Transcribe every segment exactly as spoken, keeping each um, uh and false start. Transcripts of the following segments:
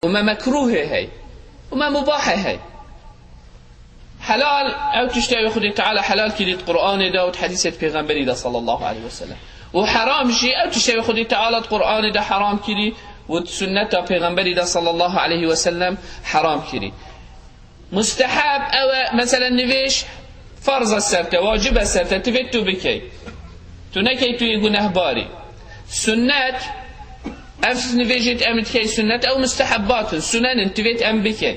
û me mekrûhê hey, û me mubahê hey. Helal, ew tiştê ew Xwedê Teala helal kirî di Qur'anê de û di hedîsê di Pêxemberî de sallallahu aleyhi ve sellem. Û heram jî, ew tiştê ew Xwedê Teala di Qur'anê de heram kirî û di sunneta Pêxemberî de sallallahu aleyhi ve sellem heram kirî. Mustehab ew e, mesela nivêj farz e ser te, wacib e ser te, divêt tu bikey. Tu nekey, tu yê gunehbarî. Sunnet, ev nivêjê em dikey sunnet, ew mustehebat in, sunen in, divêt em bikey.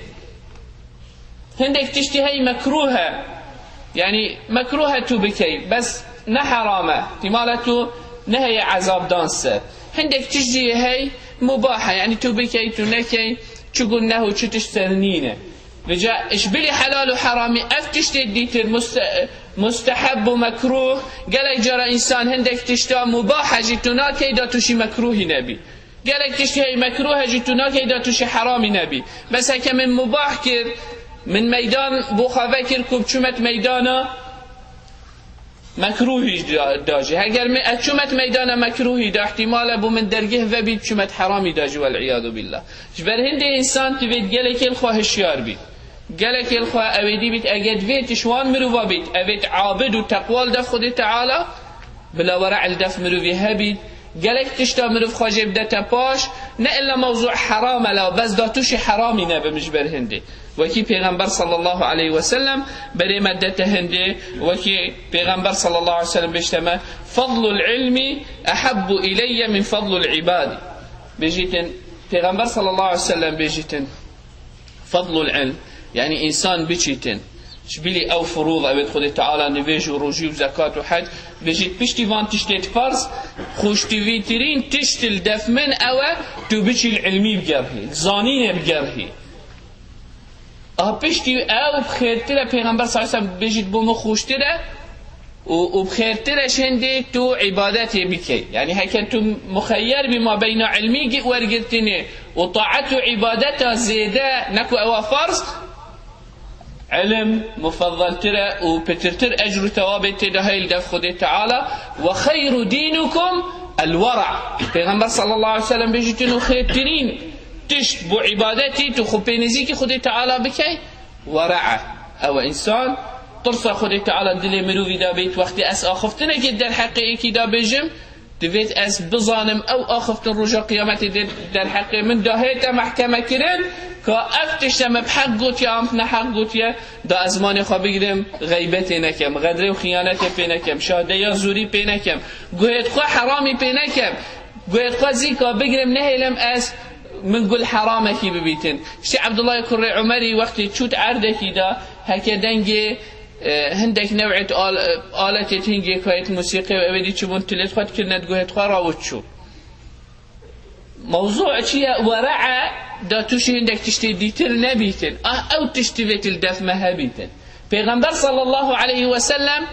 Hindek tiştî hey mekrûh e. Yanî mekrûh e tu bikey, bes ne heram e. Tîmale tu neheye ezabdan ser. Hindek tişt jî hey mubah e. Yanî tu bikey, tu nekey, çi guneh û çi tişt ser nîne. Vêca ji bilî helal û heramî ev tiştê dîtir muste-, musteheb û mekrûh. Gelek cara însan hindek tişta mubah e jî tu nakey da tu jî mekrûhî nebî. Gelek tiştî hey mekrûh e jî tu nakey da tu jî heramî nebî. Bes heke min mubah kir, min meydan bo xwe vekir ku biçûme di meydana mekrûhî da, da jî. Heger min ez çûme di meydana mekrûhî da, îhtîmal e bo min dergeh vebî biçûme di heramî da jî, wel'iyadu billah. Ji ber hindê însan divêt gelekê li xwe hişyar bî. Gelekê li xwe ew êdî bît, eger divê tişt wan mirova bît, evêt abid û teqwa li dev Xwedê Teala, bila were li dev mirovî hebît, gelek tişta mirov xwe jê bidete paş, ne illa mewzû heram e, la bes da tu jî heramî nebim ji ber hindê. Wekî Pêxember sallallahu aleyhi ve sellem berê me dete hindê, wekî Pêxember sallallahu aleyhi ve sellem bêjte me, "Fadlul ilmi ehabbu ileyye min fadlul ibadi." Bêjîtin, Pêxember sallallahu aleyhi ve sellem bêjîtin, Fadlul ilm, yanî însan biçîtin. Ji bilî ew furûz, evêt Xwedê Teala nivêj û rojî û zekat û hec, bêjît piştî van tiştê di farz, xweştivîtirîn tişt li def min ew e, tu biçî li ilmî bigerhî, li zanînê bigerhî. A piştî ew bi xêrtir e, Pêxember sallallahu aleyhi ve sellem bêjît bo min xweştir e, û, û bi xêrtir e ji hindê tu îbadetê bikey. Yanî heke tu muxeyyer bî ma beyna ilmî gi-, wergirtinê û taet û îbadeta zêde, ne ku ewa farz, ilm mufazzaltir e û pitirtir ecr û tewabê tê de heye li dev Xwedê Teala. "Ve xeyru dînukum el-wera." Pêxember sallallahu aleyhi ve sellem bêjîtin û xêrtirîn tişt bo îbadetî tu xwe pê nêzîkî Xwedê Teala bikey, were e. Ew e însan tirsa Xwedê Teala dilê mirovî de bêt. Wextê ez axiftinekê derheqê êkî de bêjim, divêt ez bizanim ew axiftin roja qiyametê de derheqê min de hête mehkeme kirin, ka ev tişte me bi heq gotiye an bi neheq gotiye, da ez zimanê xwe bigirim, xeybetê nekem, xedrê û xiyanetê pê nekem, şahdeya zûrî pê nekem, guhêt xwe heramî pê nekem, guhêt xwe zîka bigirim, nehêlim ez min gul heramekî bibîtin. Ştî Ebdullahê kurê Umerî wextê çût erdekî de heke dengê, e, hindek new'êt al-, aletêt hingê kayêt musîqê û ewêdî çibûn tilêt xwe dikirine di guhêt xwe rawit çû. Mewzû çi ye? Were e, da tu jî hindek tiştê dîtir nebîtin. Ah, ew tişt divêt li def me hebîtin. Pêxember sallallahu aleyhi ve sellem,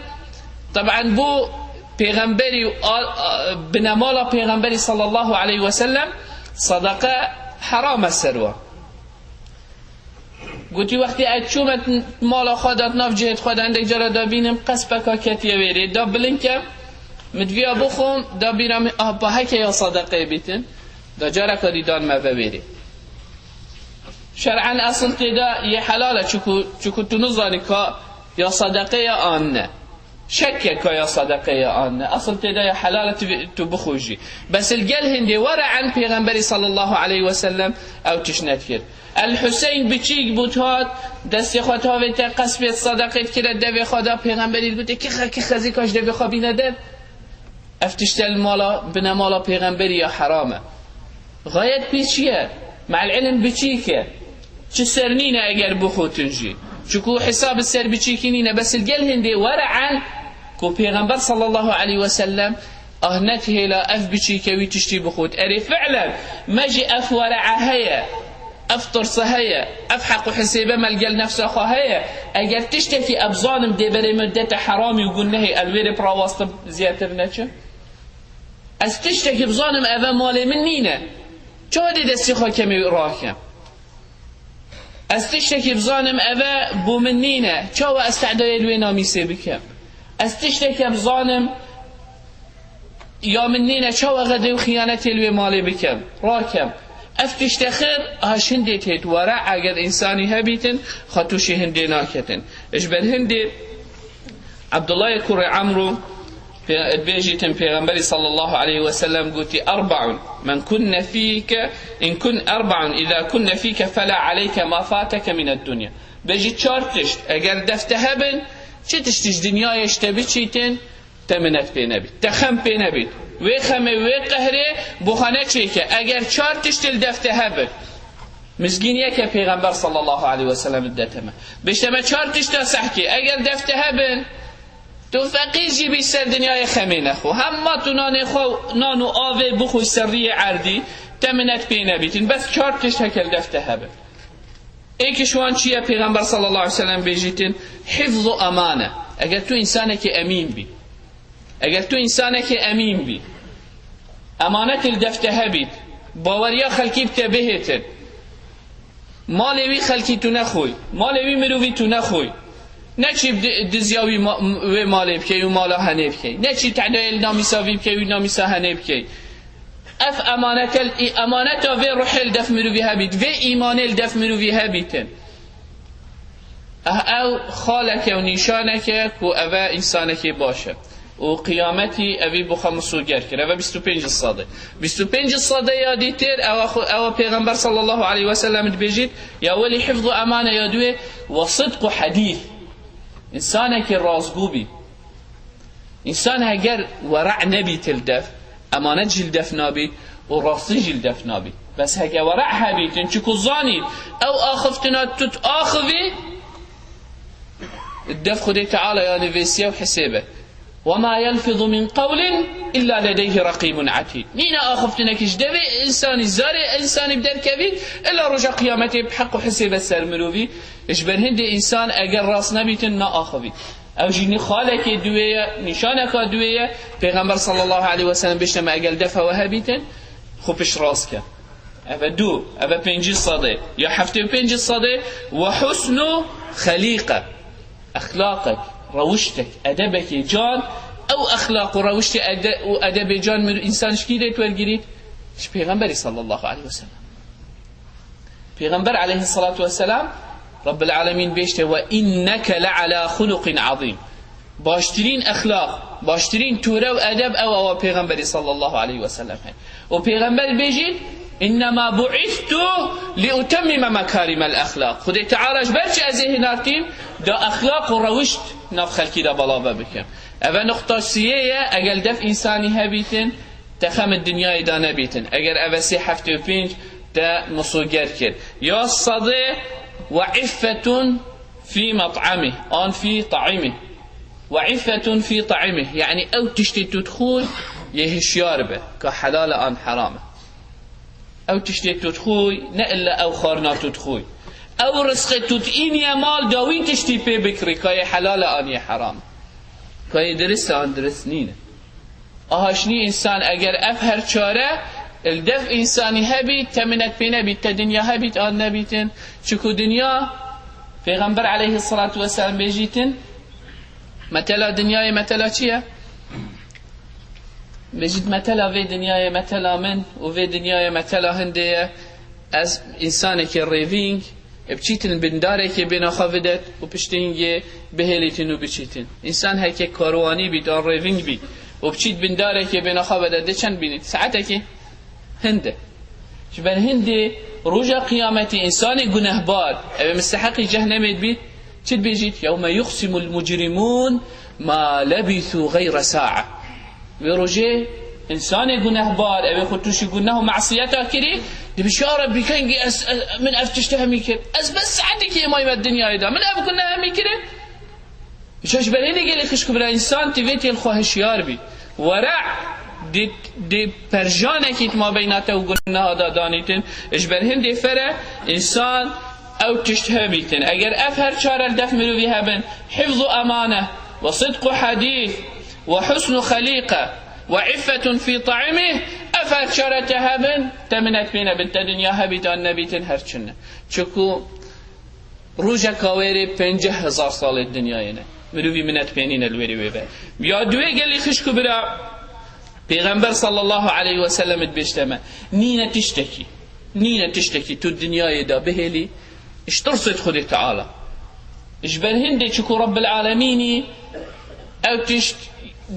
teben bu pêxemberî û al-, a-, binemala pêxemberî sallallahu aleyhi ve sellem, sadaqe heram e ser we. Gotî, wextê ez çûme mala xwe de, di nav cihêt xwe de, hindek cara da bînim qespeka ketiye wêrê, da bilind kem, min diviya bixwim, da bîra min, ah, ba heke ya sadaqeyê bîtin, da careka dî dan me ve wêrê. Şer'en esil tê de yê helal e, çiku, çiku tu nizanî ka ya sadaqe ye an ne. Şek ye ka ya sadaqe ye an ne. Esil tê de ya helal e, tu, tu bixwe jî. Bes li gel hindê were en Pêxemberî sallallahu aleyhi ve sellem ew tişt nedikir. El Huseyn biçîk bû, dihat, destê xwe tavê te qespê sadaqê dikire devê xwe da, Pêxemberî digote, "Kixe, kixe, zî ka ji devê xwe bîne dev." Ev tişte li mala, binemala Pêxemberî ya heram e. Xayet pîs çi ye? Me'l ilim biçîk e. Çi ser nîne eger bixutin jî. Çiku hesab ser biçîkî nîne. Bes li gel hindê were en ku Pêxember sallallahu aleyhi ve sellem ah net hêla ev biçîke wî tiştî bixwit. Erê fi'len me jî ev were'e heye, ev tirse heye, ev heq û hesêbe me li gel nefsa xwe heye. Eger tiştekî ez bizanim dê berê min dete heramî û gunehê, ez wê rê bi rawastin zêdetir neçim? Ez tiştekî bizanim eve malê min nîne, çawa dê destê xwe kemê rakem? Ez tiştekî bizanim eve bo min nîne, çawa ez te'dayê li wê namîsê bikim? Ez tiştekî bizanim ya min nîne, çawa xedê û xiyanetê li wê malê bikim, rakim? Ev tişte xêr, ha ji hindê têt were, eger însanî hebîtin, xwe tûşî hindê naketin. Ji ber hindê Abdullahê kurê Emrû pê-, dibêjîtin, Pêxemberî sallallahu aleyhi ve sellem gotî, "Erbaun, men kunne fîke, in kun erbaun, îza kunne fîke, fela aleyke ma fateke mined dunya." Bêjî çar tişt, eger def te hebin, çi tiştî ji dinyayê ji te biçîtin, te minet pê nebît, te xem pê nebît. Wê xemê, wê qehrê bo xwe neçêke. Eger çar tişt li def te hebin, mizgîniyeke Pêxember sallallahu aleyhi ve sellem dide te me. Bêjte me çar tişta sehkê, eger def te hebin, tu feqîr jî bî ser dinyayê xemê nexwe. Hema tu nanê xwe, nan û avê bixwî ser riyê erdî, te minet pê nebîtin. Bes çar tişt heke li def te hebin. Êk ji wan çi ye? Pêxember sallallahu aleyhi ve sellem bêjîtin, hifzu emane. Eger tu însanekî emîn bî, eger tu însanekî emîn bî, emanetê li def te hebît, baweriya xelkî bi te bihêtin, malê wî xelkî tu nexwî, malê wî mirovî tu nexwî, neçî di-, diziya wî ma-, wê malê bikey û mala henê bikey, neçî tehdayê li namîsa vî bikey û namîsa henê bikey. Ev emanete, emaneta vê ruhê li def mirovî hebît, vê îmanê li def mirovî hebîtin. Eh, ew xaleke û nîşaneke ku eve însanekê baş e. Û qiyametî evî bi xwe misûger kir. Eve bîst û pênc sedê. Bîst û pênc sedê ya dîtir, ewa xwe, ewa Pêxember sallallahu aleyhi ve sellem dibêjît, ya welî hifz û emane ya duê, ve sidq û hedîs. Însanekî rastgû bî. Însan heger were' nebît li def, emanet jî li def nabît û rastî jî li def nabît. Bes heke were' hebîtin, çiku zanî ew axiftina tu diaxivî, def Xwedê Teala ya nivîsiye û hisêbe. "Ve ma yelfizu min qewlin illa ledeyhi reqîbun etîd." Nîne axiftinekî ji devê însanî, zarê însanî bi derkevî, illa roja qiyametê bi heq û hisêbe ser mirovî. Ji ber hindê însan eger rast nebîtin, naaxivî. Ew jî nî xalekê duwê ye, nîşaneka duwê ye. Pêxember sallallahu aleyhi ve sellem bêjte me, eger def hewe hebîtin, xwe pişt rast ke. Eve du, eve pêncî sedê, ya heftê û pêncî sedê, ve husnu xelîqe. Exlaqek, rewiştek, edebekê can, ew exlaq û rewiştê ede-, û edebê can mir-, însan ji kî dê wergirît? Ji Pêxemberî sallallahu aleyhi ve sellem. Pêxember aleyhissalatu vesselam, Rabbil Alemîn bêjte, "Ve inneke le ala xuluqin azîm." Baştirîn exlaq, baştirîn tûre û edeb ew ewa Pêxemberî sallallahu aleyhi ve sellem heye. Û Pêxember bêjî, "Innema bu'istu li utemmime mekarimel exlaq." Xwedê Teala ji ber çi ez ê hinartîm, da exlaq û rewişt nav xelkî de balave bikim. Eve nuqta siyê ye, eger def însanî hebîtin, te xem di dinyayê de nebîtin. Eger eve sê heftê û pênc te misûger kir. Ya sedê ve iffetun fî met'amih, an fî ta'imih. Ve iffetun fî ta'imih. Yanî ew tiştê tu dixwî, yê hişyar be, ka helal e an heram e. Ew tiştê tu dixwî, ne illa ew xwarina tu dixwî. Ew rizqê tu diîniye mal, da wî tiştî pê bikirî, ka yê helal e an yê heram e. Ka yê dirist e an dirist nîne. Aha, şinî însan eger ev her çare li def însanî hebî, te minet pê nebît, te dinya hebît an nebîtin. Çiku dinya, Pêxember aleyhissalatu vesselam bêjîtin, metela dinyayê metela çi ye? Bêjît, metela vê dinyayê metela min û vê dinyayê metela hindê ye. Ez însanekî rêvîng, e, biçîtin bindarekê bêna xwe videt û piştî hingê bihêlîtin û biçîtin. Însan heke karwanî bît, an rêvîng bît û biçît bindarekê bêna xwe videt, dê çend bînît? Saetekê hinde. Ji ber hindê roja qiyametê însanê gunehbar, ew ê misteheqî cehnemê dibît, çi dibêjît? "Yewme yuqsimul mucrimûn ma lebîsû geyre sa'a." Wê rojê însanê gunehbar, ew ê xwe tûşî guneh û mesiyeta kirî, dibêjî, "Ya Rebbî, kengî ez, ez, min ev tişt hemî kir? Ez bes saetekê mayî me dinyayê de, min ev guneh hemî kire." Îşte ji ber hindê gelî xişk û bira, însan ti vê têl xwe hişyar bî. Were' di, di perjanekî di mabeyna te û guneha de danîtin. Ji ber hindê fere însan ew tişt hebîtin. Eger ev her çare li def mirovî hebin, hifz û emane, ve sidq û hedîs, ve husn û xelîqe, ve iffetun fî ta'imih, ev her çare te hebin, te minet pê nebin, te dinya hebît an nebîtin, her çi ne. Çiku rojeka wê rê pênceh hezar salê dinyayê ne. Mirovî minet pê nîne li wê rê wê ve. Ya duwê gelî xişk û bira, Pêxember sallallahu aleyhi ve sellem dibêjte me, nîne tiştekî. Nîne tiştekî tu dinyayê de bihêlî, ji tirsê Xwedê Teala. Ji ber hindê çi ku Rabbil Alemînî ew tişt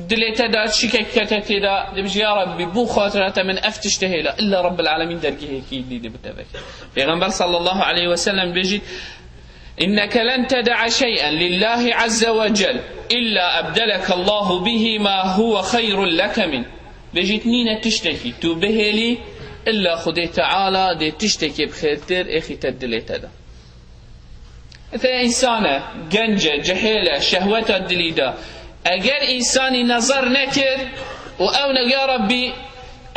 dilê te de şikek kete tê de, dibêjî, "Ya Rabbî, bo xatira te min ev tişte hêla." Illa Rabbil Alemîn dergehekî dî dê bi te veke. Pêxember sallallahu aleyhi ve sellem bêjît, "İnneke len teda'a şey'en lillahi azze ve cel illa ebdelekallahu bihi ma huve hayrun leke min." Bêjît, nîne tiştekî tu bihêlî, illa Xwedê Teala dê tiştekê bi xêrtir êxîte dilê te de. Te însan e, genc e, cihêl e, şehweta dilî de. Eger însanî nezar nekir û ew ne, "Ya Rabbî,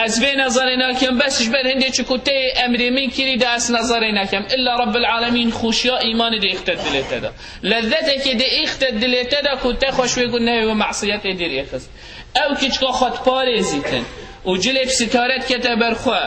ez vê nezarê nakim, bes ji ber hindê çi ku tê emrê min kirî de ez nezarê nakim." Illa Rabbil Alemîn xweşiya îmanê dê êxîte dilê te de. Lezzetekê dê êxîte dilê te de ku te xweş wê gunehê wê mesiyetê dêr êxist. Ew kiçka xwe diparêzîtin û cilê bi sitaret kete ber xwe.